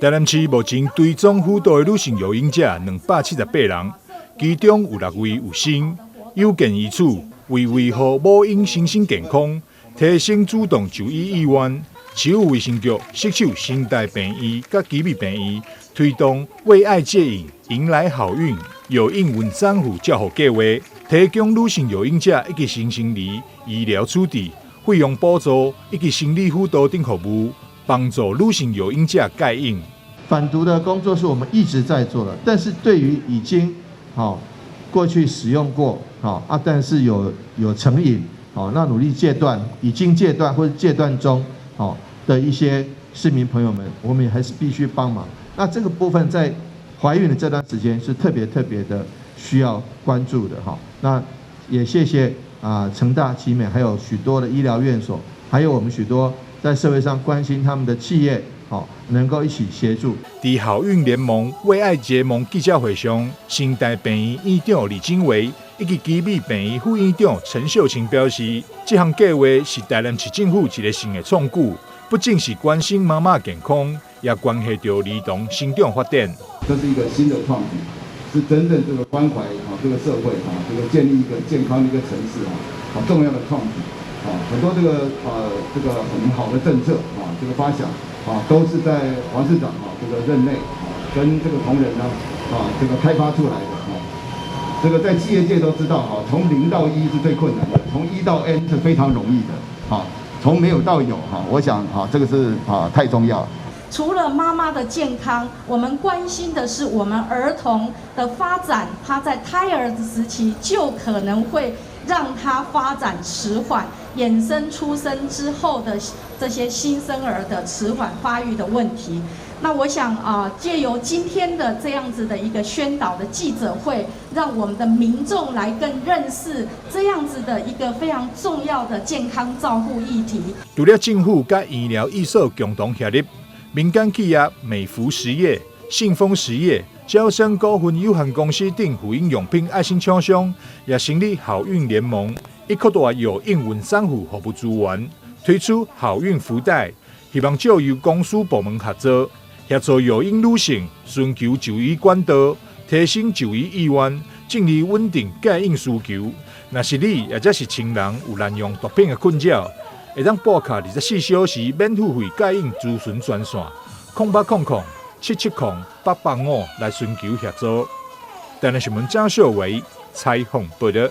台南市目前追蹤輔導的女性藥癮者278人，其中有六位有生。有見於此，為維護母嬰身心健康，提升主動就醫意願，市府衛生局攜手成大病院佮奇美病院，推動為愛戒癮，迎來好孕，有孕孕產婦照護計畫，提供女性藥癮者以及新生兒醫療處置、費用補助以及心理輔導等服務，幫助女性藥癮者戒癮。反毒的工作是我們一直在做的，但是對於已經好過去使用過，好啊，但是有成癮，好，那努力戒斷，已經戒斷或者戒斷中，好的一些市民朋友們，我們也還是必須幫忙。那這個部分在懷孕的這段時間是特別特別的需要關注的，哈。那也謝謝啊，成大、奇美，還有許多的醫療院所，還有我們許多在社會上關心他們的企業，好，能夠一起協助。佇好孕聯盟為愛結盟記者會上，成大病院院長李金維以及奇美病院副院長陳秀清表示，這項計劃是台南市政府一個新的創舉，不僅是關心媽媽健康，也關係著兒童成長發展。這是一個新的創舉，是真正這個關懷啊這個社會啊，這個建立一個健康的一個城市啊，好重要的創舉啊，很多這個很好的政策啊，這個發想啊，都是在黃市長啊這個任內啊，跟這個同仁呢啊這個開發出來的啊。這個在企業界都知道哈，從零到一是最困難的，從一到 N 是非常容易的，啊，從沒有到有哈，我想哈，這個是啊太重要。除了媽媽的健康，我們關心的是我們兒童的發展。他在胎兒的時期就可能會讓他發展遲緩，衍生出生之後的這些新生兒的遲緩發育的問題。那我想啊，借由今天的這樣子的一個宣導的記者會，讓我們的民眾來更認識這樣子的一個非常重要的健康照護議題。除了政府佮醫療院所共同協力，民間企業美孚實業、信豐實業、嬌生股份有限公司等婦嬰用品愛心廠商，也成立好孕聯盟，以擴大有孕孕產婦服務資源，推出好孕福袋，希望借由公私部門合作，協助有孕女性尋求就醫管道，提升就醫意願，進而穩定戒癮需求。若是你抑者是親人有濫用毒品的困擾，會當撥卡24小時免付費戒癮諮詢專線，0800-770-885來尋求協助。台南新聞張秀維採訪報導。